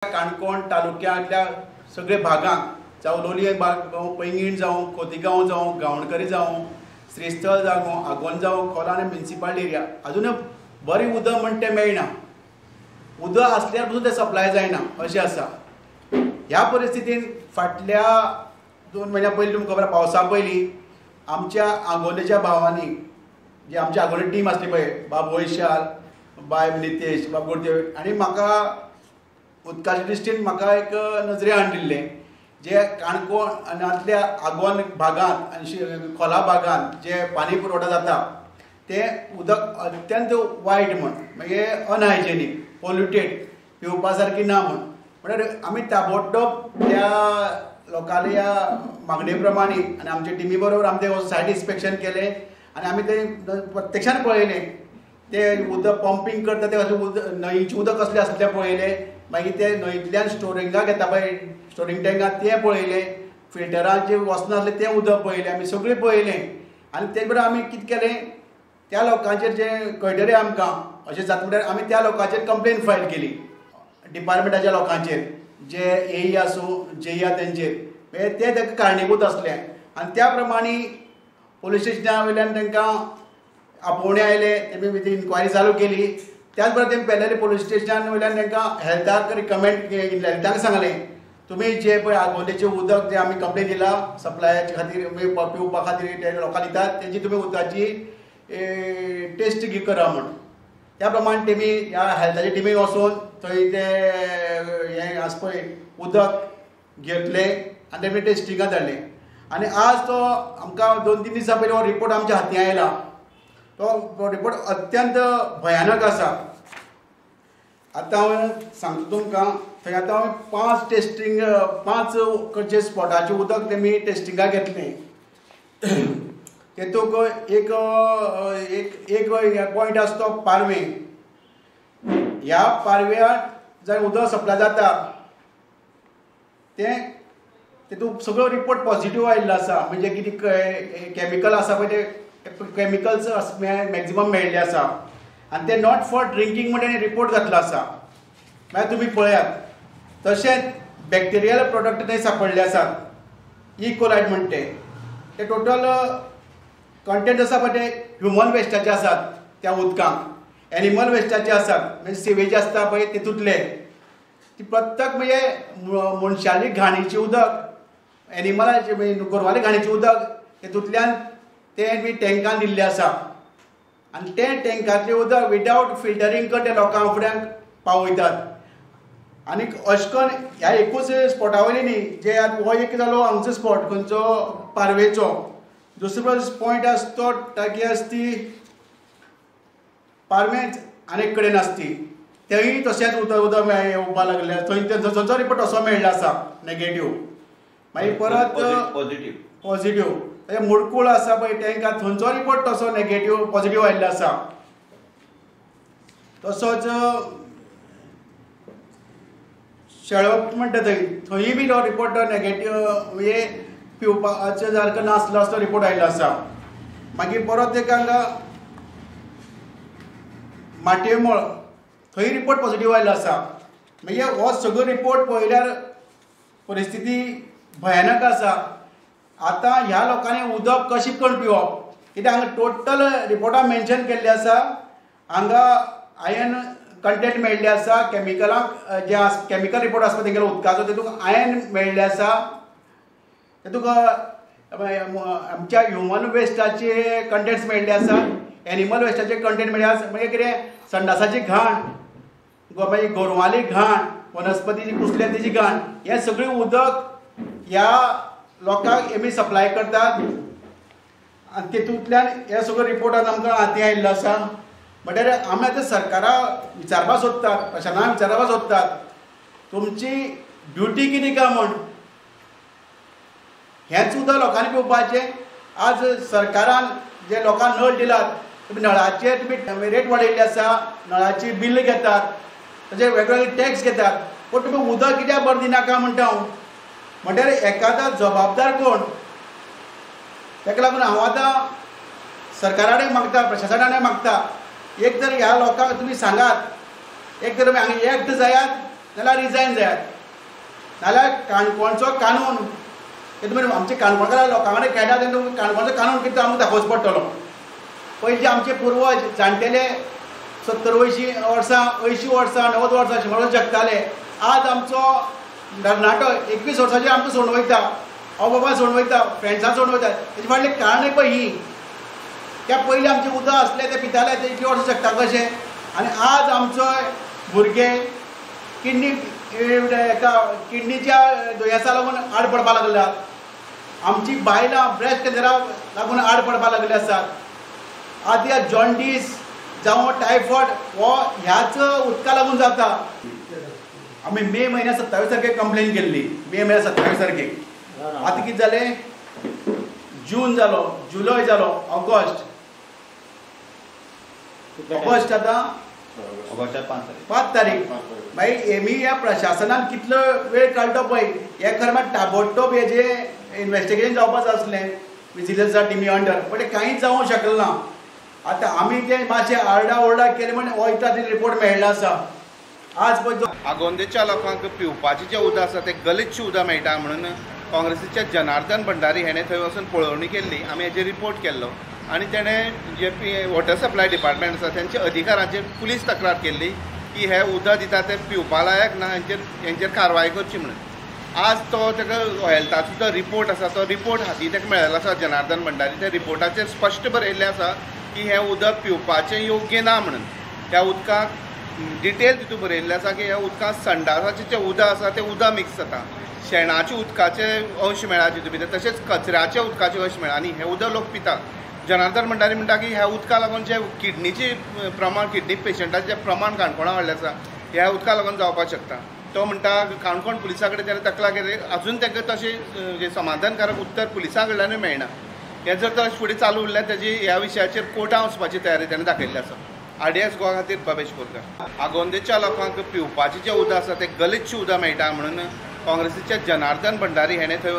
काणकोण तालुक्यांतल्या सगळे भागांक जावं लोलयें भाग, पैंगीण जावं, खोतिगांव जावं, गावणकरी जावं, श्रीस्थळ जावं, आगोंद जावं, खोला आनी म्युनिसिपालिटी एरिया अजून बरें उदक म्हण तें मेळना. उदक आसल्यार पसून तें सप्लाय जायना अशें आसा. ह्या परिस्थितीन फाटल्या 2 म्हयन्या पयलीं तुमकां खबर पावसा पयलीं आमच्या आगोंदेच्या भावांनी जी आमची आगोंदे टीम आसली पळय, बाब वैशाल, बाय नितेश, बाब गुरुदेव आनी म्हाका उदकाच्या दृश्टीन म्हाका एक नजरे हाडून दिल्लें जे काणकोणांतल्या आगोंद भागांत आनी खोला भागांत जे पाणी पुरवठा जाता तें उदक अत्यंत वायट म्हण, म्हणजे अनहायजेनीक, पोल्युटेड, पिवपा सारकी ना म्हण. म्हणल्यार आमी ताबडतोब त्या लोकांल्या मागणे प्रमाणे आनी आमच्या टिमी बरोबर आमी तें सायट इन्स्पेक्शन केलें आनी आमी तें प्रत्यक्षान पळयलें. तें उदक पंपींग करता तें कशें उदक, न्हंयचें उदक कसलें आसता तें पळयलें. मागीर ते न्हंयतल्यान स्टोरिंगाक येता पळय, स्टोरींग टँकाक, तें पळयलें. फिल्टरान जें वचनासलें तें उदक पळयलें. आमी सगळें पळयलें आनी तेजे बरोबर आमी कितें केलें, त्या लोकांचेर जें कळटलें आमकां अशें जाता म्हणल्यार आमी त्या लोकांचेर कंप्लेन फायल केली डिपार्टमेंटाच्या लोकांचेर, जे एई आसूं, जेई आसा तेंचेर, ते ताका कारणीभूत आसले. आनी त्या प्रमाणे पोलीस स्टेशना वयल्यान तांकां आपोवणें आयलें, तेमी इन्क्वायरी चालू केली. त्याच बरोबर तेमी पेलेले पोलीस स्टेशनान वयल्यान तांकां हेल्थाक रिकमेंड, हेल्थाक सांगलें तुमी जे पळय आगोंदेचें उदक जें आमी कंप्लेन दिला सप्लायाचे खातीर, पिवपा खातीर ते लोकांक दितात, तेजी तुमी उदकाची टेस्ट करा म्हूण. त्या प्रमाणे तेमी ह्या हेल्थाच्या टिमीन वचून थंय ते हें आसा पळय उदक घेतलें आनी तेमी टेस्टिंगाक धाडलें. आनी आज तो आमकां 2-3 दिसां पयलीं हो रिपोर्ट आमच्या हातीं आयला. तो रिपोर्ट अत्यंत भयानक आसा. आतां हांव सांगता तुमकां, थंय आतां हांवें 5 टेस्टींग, 5 जे स्पॉटाचें उदक तेमी टेस्टिंगाक घेतलें. तेतूंक एक एक एक पॉयंट आसा तो पारवें. ह्या पारव्याक जंय उदक सप्लाय जाता तें तेतूंत सगळो रिपोर्ट पॉझिटीव आयिल्लो आसा. म्हणजे कितें कॅमिकल आसा पळय ते कॅमिकल्स मॅक्झिमम मेळिल्ले आसा आनी ते not for drinking म्हण तेणी रिपोर्ट घातलो आसा. मागीर तुमी पळयात. तशेंच बॅक्टेरियल प्रोडक्ट थंय सांपडले आसात, इकोलायट म्हणटे ते टोटल कंटेंट आसा पळय ते ह्युमन वेस्टाचे आसात, त्या उदकांत एनिमल वेस्टाचे आसात, म्हणजे सिवेज आसता पळय तितूंतले ती प्रत्येक म्हणजे मनशाली घाणीचें उदक, एनिमलाचे म्हणजे गोरवाली घाणीचें उदक तितूंतल्यान तें बी टँकान दिल्लें आसा. आनी तें टँकांतलें उदक विदावट फिल्टरींग करून ते लोकां फुड्यान पावयतात. आनी अशें करून ह्या एकूच स्पॉटा वयली न्ही, जे हो एक जालो हांगचो स्पॉट खंयचो पारवेचो, दुसरो पॉयंट आसा तो टाकी आसा ती पारवेंच आनी एक कडेन आसा ती, थंय तशेंच उदक उदक येवपा लागलें. थंय थंयचो रिपोर्ट असो मेळ्ळो आसा नेगेटीव. मागीर परत पॉझिटीव पॉझिटीव मुडकूळ आसा पळय टँका, थंयचो रिपोर्ट तसो नेगेटीव पॉझिटीव आयिल्लो आसा. तसोच शेळप म्हणटा थंय, थंय बी तो रिपोर्ट नेगेटीव म्हणजे पिवपाचें सारको नासलो असो रिपोर्ट आयिल्लो आसा. मागीर परत एक हांगा माटयेमळ थंय रिपोर्ट पॉझिटीव आयिल्लो आसा. म्हणजे हो सगळो रिपोर्ट पळयल्यार परिस्थिती भयानक आसा. आतां ह्या लोकांनी उदक कशें करून पिवप, कित्याक हांगा टोटल रिपोर्टान मेन्शन केल्लें आसा. हांगा आयन कंटेंट मेळिल्लें आसा, कॅमिकलांक जे कॅमिकल रिपोर्ट आसता तेंगेलो उदकाचो तेतूंत आयन मेळिल्लें आसा. तेतूंत आमच्या ह्युमन वेस्टाचे कंटेंट्स मेळिल्ले आसा, एनिमल वेस्टाचे कंटेंट मेळिल्ले आसा. म्हणजे कितें संडासाची घाण, मागीर गोरवांली घाण, वनस्पतीची कुसल्या तेजी घाण, हें सगळें उदक ह्या लोकांक आमी सप्लाय करतात. आनी तितूंतल्यान हे सगळे रिपोर्ट आमकां हातीं आयिल्लो आसा. म्हणल्यार आमी आतां सरकारा विचारपाक सोदतात, प्रशासनाक विचारपाक सोदतात, तुमची ड्युटी कितें काय म्हूण. हेंच उदक लोकांनी पिवपाचें. आज सरकारान जे लोकांक नळ दिलात, तुमी नळाचेर तुमी रेट वाडयल्ली आसा, नळाची बिल घेतात, तशें वेगवेगळे टॅक्स घेतात, पूण तुमी उदक कित्याक बरें दिनाका म्हणटा हांव. म्हणल्यार एकादा जबाबदार कोण? ताका लागून हांव आतां सरकारा कडेन मागता, प्रशासना कडेन मागता, एक तर ह्या लोकांक तुमी सांगात, एक तर तुमी हांगा एकट जायात नाल्यार रिजायन जायात, नाल्यार काणकोणचो कानून ते तुमी आमचे काणकोणकार लोकां कडेन खेळटा तेन्ना काणकोणचो कानून कितें आमकां दाखोवचो पडटलो. पयलीं आमचे पुर्वज जाणटेले 70 80 वर्सां, 80 वर्सां, 90 वर्सां, 100 वर्सां जगताले. आज आमचो तरणाटो 21 वर्सांचेर आमकां सोडून वयता, आवय बाबा सोडून वयता, फ्रेंड्सां सोडून वयता. तेजे फाटलें कारणूय पळय ही, त्या पयलीं आमचें उदक आसलें तें पिताले, ते इतलीं वर्सां जगता कशें. आनी आज आमचो भुरगे किडनी एका किडनीच्या दुयेंसा लागून आड पडपाक लागल्यात, आमची बायलां ब्रेस्ट कॅन्सरा लागून आड पडपाक लागली आसात. आज ह्या जॉन्डीस जावं टायफॉयड हो ह्याच उदका लागून जाता. आमी मे म्हयन्या 27 तारखेक कंप्लेन केल्ली, मे म्हयन्या 27 तारखेक. आतां कितें जालें, जून जालो, जुलय जालो, ऑगस्ट, ऑगस्ट आतां 5 तारीख. मागीर एमी ह्या प्रशासनान कितलो वेळ काडलो पळय, हें खरें म्हळ्यार ताबडतोब हेजें इन्वेस्टिगेशन जावपाचें आसलें विजिलन्सा टिमी अंडर, बट कांयच जावंक शकलें ना. आतां आमी ते मातशें आरडा ओरडा केले म्हण वयता ते रिपोर्ट मेळ्ळो आसा. आज पळय आगोंदेच्या लोकांक पिवपाचें जें उदक आसा तें गलिच्छ उदक मेळटा म्हणून काँग्रेसीच्या जनार्दन भंडारी हेणें थंय वचून पळोवणी केल्ली. आमी हेजेर रिपोर्ट केल्लो आनी तेणें जे वॉटर सप्लाय डिपार्टमेंट आसा तेंच्या अधिकारांचेर पुलीस तक्रार केल्ली की हे उदक दिता तें पिवपा लायक ना, हेंचेर कारवाय करची म्हणून. आज तो ताका हेल्थाचो जो रिपोर्ट आसा तो रिपोर्ट हाती ताका मेळिल्लो आसा जनार्दन भंडारी. त्या रिपोर्टाचेर स्पश्ट बरयल्लें आसा की हें उदक पिवपाचें योग्य ना म्हणून. त्या उदकाक डिटेल तितून बरयल्लें आसा की ह्या उदकांत संडासाचें जें उदक आसा तें उदक मिक्स जाता, शेणाचे उदकाचे अंश मेळा तितून भितर, तशेंच कचऱ्याच्या उदकाचे अंश मेळा आनी हें उदक लोक पितात. जनार्दन भंडारी म्हणटा की ह्या उदका लागून जे किडनीचे प्रमाण, किडनी पेशंटाचें प्रमाण काणकोणा वाडलें आसा ह्या उदका लागून जावपाक शकता. तो म्हणटा काणकोण पुलिसां कडेन ताणें तक्रार केली, अजून तांकां तशें समाधानकारक उत्तर पुलिसां कडल्यानूय मेळना. हें जर तशें फुडें चालू उरल्यार ताजी ह्या विशयाचेर कोर्टां वचपाची तयारी ताणें दाखयल्ली आसा. आरडीएस गोवा खातीर भवेश बोरकर. आगोंदेच्या लोकांक पिवपाचें जें उदक आसा तें गलिच्छ उदक मेळटा म्हणून काँग्रेसीच्या जनार्दन भंडारी हेणें थंय